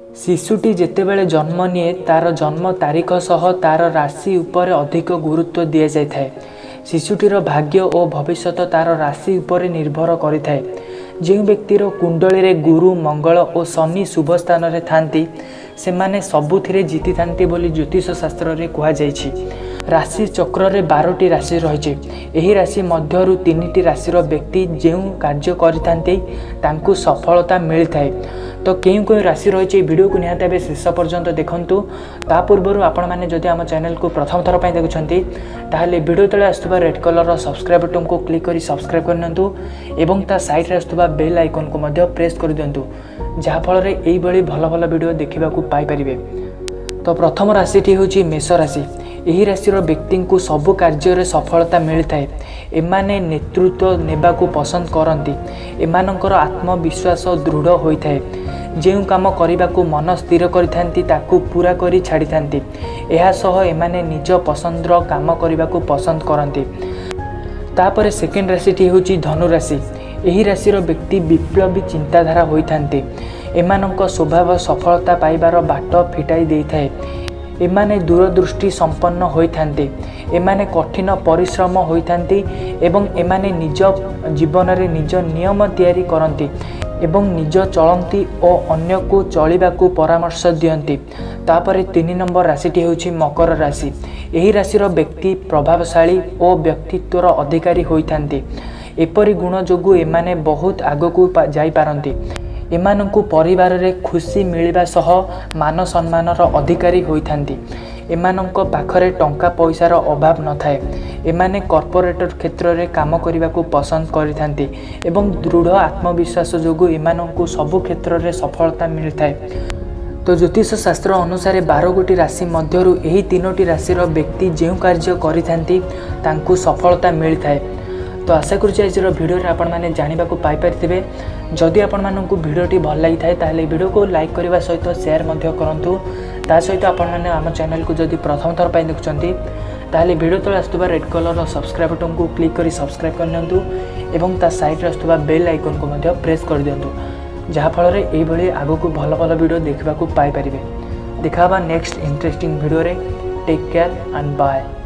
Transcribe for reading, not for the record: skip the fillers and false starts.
ଶିଶୁଟି ଯେତେବେଳେ ଜନ୍ମ ନିଏ, ତା'ର ଜନ୍ମ ତାରିଖ ସହ ତା'ର ରାଶି ଉପରେ ଅଧିକ ଗୁରୁତ୍ୱ ଦିଆଯାଇଥାଏ। ଶିଶୁଟିର ଭାଗ୍ୟ ଓ ଭବିଷ୍ୟତ ତା'ର ରାଶି ଉପରେ ନିର୍ଭର କରିଥାଏ। ଯେଉଁ ବ୍ୟକ୍ତିର କୁଣ୍ଡଳୀରେ ଗୁରୁ, ମଙ୍ଗଳ ଓ ଶନି ଶୁଭ ସ୍ଥାନରେ ଥାନ୍ତି, ସେମାନେ ସବୁଥିରେ ଜିତିଥାନ୍ତି ବୋଲି ଜ୍ୟୋତିଷ ଶାସ୍ତ୍ରରେ କୁହାଯାଇଛି। ରାଶି ଚକ୍ରରେ 12ଟି ରାଶି ରହିଛି। ଏହି ରାଶି ମଧ୍ୟରୁ 3ଟି ରାଶିର ବ୍ୟକ୍ତି ଯେଉଁ କାର୍ଯ୍ୟ କରିଥାନ୍ତି, ତାଙ୍କୁ ସଫଳତା ମିଳିଥାଏ। ତ କେଉଁ କେଉଁ ରାଶି ରହିଛି, ଏହି ଭିଡ଼ିଓକୁ ନିହାତି ଭାବେ ଶେଷ ପର୍ଯ୍ୟନ୍ତ ଦେଖନ୍ତୁ। ତା ପୂର୍ବରୁ ଆପଣମାନେ ଯଦି ଆମ ଚ୍ୟାନେଲକୁ ପ୍ରଥମ ଥର ପାଇଁ ଦେଖୁଛନ୍ତି, ତାହେଲେ ଭିଡ଼ିଓ ତଳେ ଆସୁଥିବା ରେଡ୍ କଲର୍ର ସବସ୍କ୍ରାଇବ୍ ବଟନ୍କୁ କ୍ଲିକ୍ କରି ସବସ୍କ୍ରାଇବ୍ କରିନିଅନ୍ତୁ ଏବଂ ତା ସାଇଡ଼୍ରେ ଆସୁଥିବା ବେଲ୍ ଆଇକନ୍କୁ ମଧ୍ୟ ପ୍ରେସ୍ କରିଦିଅନ୍ତୁ, ଯାହାଫଳରେ ଏଇଭଳି ଭଲ ଭଲ ଭିଡ଼ିଓ ଦେଖିବାକୁ ପାଇପାରିବେ। ତ ପ୍ରଥମ ରାଶିଟି ହେଉଛି ମେଷ ରାଶି। ଏହି ରାଶିର ବ୍ୟକ୍ତିଙ୍କୁ ସବୁ କାର୍ଯ୍ୟରେ ସଫଳତା ମିଳିଥାଏ। ଏମାନେ ନେତୃତ୍ୱ ନେବାକୁ ପସନ୍ଦ କରନ୍ତି। ଏମାନଙ୍କର ଆତ୍ମବିଶ୍ୱାସ ଦୃଢ଼ ହୋଇଥାଏ। ଯେଉଁ କାମ କରିବାକୁ ମନ ସ୍ଥିର କରିଥାନ୍ତି, ତାକୁ ପୂରା କରି ଛାଡ଼ିଥାନ୍ତି। ଏହା ସହ ଏମାନେ ନିଜ ପସନ୍ଦର କାମ କରିବାକୁ ପସନ୍ଦ କରନ୍ତି। ତାପରେ ସେକେଣ୍ଡ ରାଶିଟି ହେଉଛି ଧନୁ ରାଶି। ଏହି ରାଶିର ବ୍ୟକ୍ତି ବିପ୍ଳବୀ ଚିନ୍ତାଧାରା ହୋଇଥାନ୍ତି। ଏମାନଙ୍କ ସ୍ୱଭାବ ସଫଳତା ପାଇବାର ବାଟ ଫିଟାଇ ଦେଇଥାଏ। ଏମାନେ ଦୂରଦୃଷ୍ଟି ସମ୍ପନ୍ନ ହୋଇଥାନ୍ତି। ଏମାନେ କଠିନ ପରିଶ୍ରମ ହୋଇଥାନ୍ତି ଏବଂ ଏମାନେ ନିଜ ଜୀବନରେ ନିଜ ନିୟମ ତିଆରି କରନ୍ତି ଏବଂ ନିଜ ଚଳନ୍ତି ଓ ଅନ୍ୟକୁ ଚଳିବାକୁ ପରାମର୍ଶ ଦିଅନ୍ତି। ତାପରେ 3 ନମ୍ବର ରାଶିଟି ହେଉଛି ମକର ରାଶି। ଏହି ରାଶିର ବ୍ୟକ୍ତି ପ୍ରଭାବଶାଳୀ ଓ ବ୍ୟକ୍ତିତ୍ୱର ଅଧିକାରୀ ହୋଇଥାନ୍ତି। ଏପରି ଗୁଣ ଯୋଗୁଁ ଏମାନେ ବହୁତ ଆଗକୁ ଯାଇପାରନ୍ତି। ଏମାନଙ୍କୁ ପରିବାରରେ ଖୁସି ମିଳିବା ସହ ମାନ ସମ୍ମାନର ଅଧିକାରୀ ହୋଇଥାନ୍ତି। ଏମାନଙ୍କ ପାଖରେ ଟଙ୍କା ପଇସାର ଅଭାବ ନଥାଏ। ଏମାନେ କର୍ପୋରେଟର କ୍ଷେତ୍ରରେ କାମ କରିବାକୁ ପସନ୍ଦ କରିଥାନ୍ତି ଏବଂ ଦୃଢ଼ ଆତ୍ମବିଶ୍ୱାସ ଯୋଗୁଁ ଏମାନଙ୍କୁ ସବୁ କ୍ଷେତ୍ରରେ ସଫଳତା ମିଳିଥାଏ। ତ ଜ୍ୟୋତିଷ ଶାସ୍ତ୍ର ଅନୁସାରେ 12 ଗୋଟି ରାଶି ମଧ୍ୟରୁ ଏହି 3ଟି ରାଶିର ବ୍ୟକ୍ତି ଯେଉଁ କାର୍ଯ୍ୟ କରିଥାନ୍ତି, ତାଙ୍କୁ ସଫଳତା ମିଳିଥାଏ। ତ ଆଶା କରୁଛି ଆଜିର ଭିଡ଼ିଓରେ ଆପଣମାନେ ଜାଣିବାକୁ ପାଇପାରିଥିବେ। ଯଦି ଆପଣମାନଙ୍କୁ ଭିଡ଼ିଓଟି ଭଲ ଲାଗିଥାଏ, ତାହେଲେ ଭିଡ଼ିଓକୁ ଲାଇକ୍ କରିବା ସହିତ ସେୟାର ମଧ୍ୟ କରନ୍ତୁ। ତା ସହିତ ଆପଣମାନେ ଆମ ଚ୍ୟାନେଲକୁ ଯଦି ପ୍ରଥମ ଥର ପାଇଁ ଦେଖୁଛନ୍ତି, ତାହେଲେ ଭିଡ଼ିଓ ତଳେ ଆସୁଥିବା ରେଡ୍ କଲର୍ର ସବସ୍କ୍ରାଇବ୍ ବଟନ୍କୁ କ୍ଲିକ୍ କରି ସବସ୍କ୍ରାଇବ୍ କରିନିଅନ୍ତୁ ଏବଂ ତା ସାଇଡ଼୍ରେ ଆସୁଥିବା ବେଲ୍ ଆଇକନ୍କୁ ମଧ୍ୟ ପ୍ରେସ୍ କରିଦିଅନ୍ତୁ, ଯାହାଫଳରେ ଏଇଭଳି ଆଗକୁ ଭଲ ଭଲ ଭିଡ଼ିଓ ଦେଖିବାକୁ ପାଇପାରିବେ। ଦେଖା ହେବା ନେକ୍ସଟ ଇଣ୍ଟରେଷ୍ଟିଂ ଭିଡ଼ିଓରେ। Take care and bye.